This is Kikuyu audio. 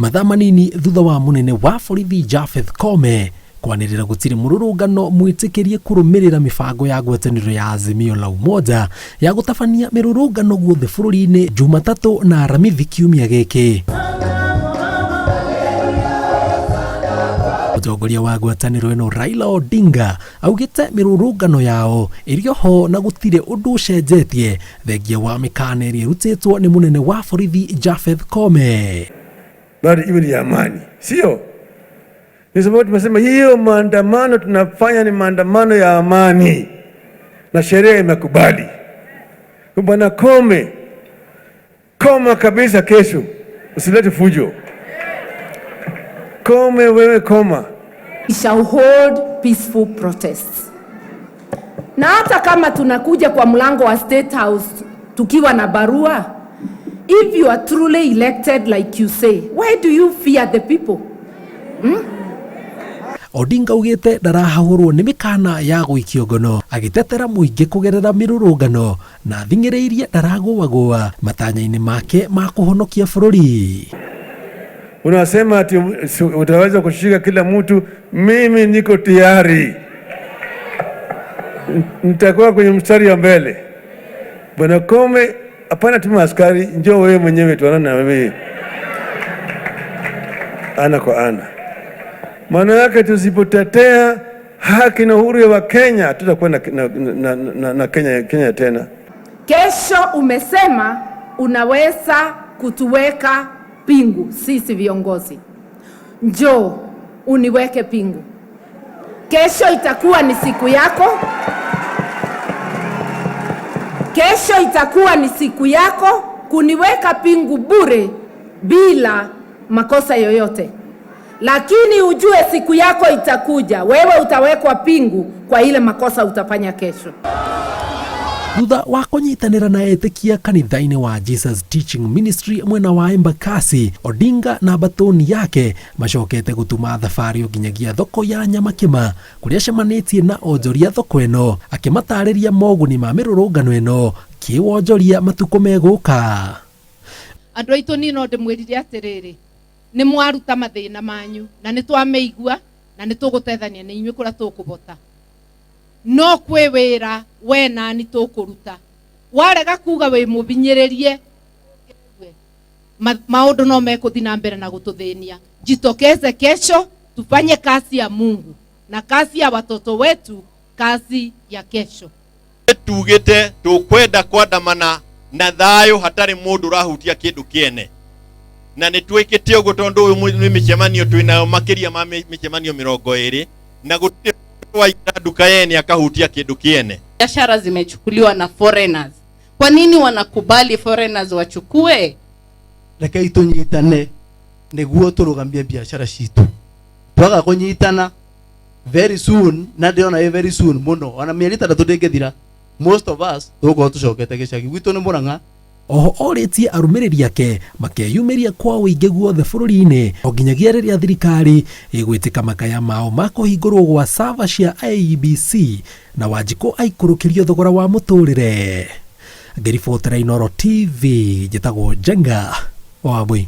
Mathaa manini thutha wa mũnene wa borithi Japheth Koome kwanĩrĩra gũtirĩ mũrũrũngano mwĩtĩkĩrie kũrũmĩrĩra mĩbango ya ngwatanĩro ya Azimio la Umoja ya gũtabania mĩrũrũngano guothe bũrũri-inĩ Jumatatũ na Aramithi kiumia gĩkĩ. Mũtongoria wa ngwatanĩro ĩno Raila Odinga augĩte mĩrũrũngano yao ĩrĩ oho na gũtirĩ ũndũ ũcenjetie thengia wa mĩkana ĩrĩa ĩrutĩtwo nĩ mũnene wa borithi Japheth Koome. Bado iwe ni ya amani, sio? Ni sababu tumesema hiyo maandamano tunafanya ni maandamano ya amani na sheria imekubali. Bwana Koome, koma kabisa kesho, usilete fujo. Koome wewe, koma. We shall hold peaceful protests. Na hata kama tunakuja kwa mlango wa State House tukiwa na barua, if you are truly elected like you say, why do you fear the people? Odinga augĩte ndarahahũrwo nĩ mĩkana ya gũikio ngono agĩtetera mũingĩ kũgerera mĩrũrũngano na thing'ĩrĩirie ndaragũagũa matanya-inĩ make ma kũhonokia bũrũri. Unasema ati utaweza kushika kila mtu. Mimi niko tayari, nitakuwa kwenye mstari wa mbele. Bwana Koome, hapana tuma askari, njoo wewe mwenyewe tuonane na wewe ana kwa ana. Maana yake tusipotetea haki na uhuru ya Wakenya tutakuwa na Kenya tena. Kesho umesema unaweza kutuweka pingu sisi viongozi. Njoo uniweke pingu. Kesho itakuwa ni siku yako. Kesho itakuwa ni siku yako kuniweka pingu bure bila makosa yoyote. Lakini ujue siku yako itakuja, wewe utawekwa pingu kwa ile makosa utafanya kesho. Thutha wa kũnyitanĩra na etĩkia kanitha-inĩ wa Jesus Teaching Ministry mwena wa Embakasi, Odinga na batoni yake macokete gũtuma thabarĩ o nginyagia thoko ya Nyamakĩma kũrĩa acemanĩtie na onjoria thoko ĩno akĩmatarĩria moguni ma mĩrũrũngano ĩno kĩwonjoria matukũ megũka. Andũ aitũ niĩ no ndĩmwĩrire atĩrĩrĩ, nĩ mwaruta mathĩna manyu na nĩ twamĩigua na nĩ tũgũteithania nĩ inyuĩ kũrĩa tũkũbota. No kwĩ wĩra we nani tũkũruta. Warega kuga wĩ mũbinyĩrĩrie, maũndũ no mekũthi na mbere na gũtũthĩnia. Jitokeze kesho tufanye kazi ya Mungu na kazi ya watoto wetu, kazi ya kesho. Tugĩte tũkwenda kwandamana na thayũ hatarĩ mũndũ ũrahutia kĩndũ kĩene, na nĩ twĩkĩte ũguo tondũ ũyũ nĩ mĩcemanio twĩnayo makĩria ma mĩcemanio 20 na gũtirĩ waingĩra nduka yene akahutia kĩndũ kĩene. Biashara zimechukuliwa na foreigners. Kwa nini wanakubali foreigners wachukue? Rekei tunyitane niguo turugamie biashara citu. Twaga kunyitana very soon, na ndĩrona ĩ very soon muno, ona mĩeri 6 ndĩngĩthira, most of us tũgũkorwo tũcokete gĩcagi gwitũ nĩ Mũrang'a. Oho orĩtie arũmĩrĩri ake makeyumĩria kwa ũingĩ guothe bũrũri-inĩ o nginyagia rĩrĩa thirikari ĩgwĩtĩka makaya mao ma kũhingũrwo gwa sava cia IEBC na Wanjikũ aikũrũkĩrio thogora wa mũtũrĩre. Ngĩribotera Inooro TV, njĩtagwo Njenga wa Wambui.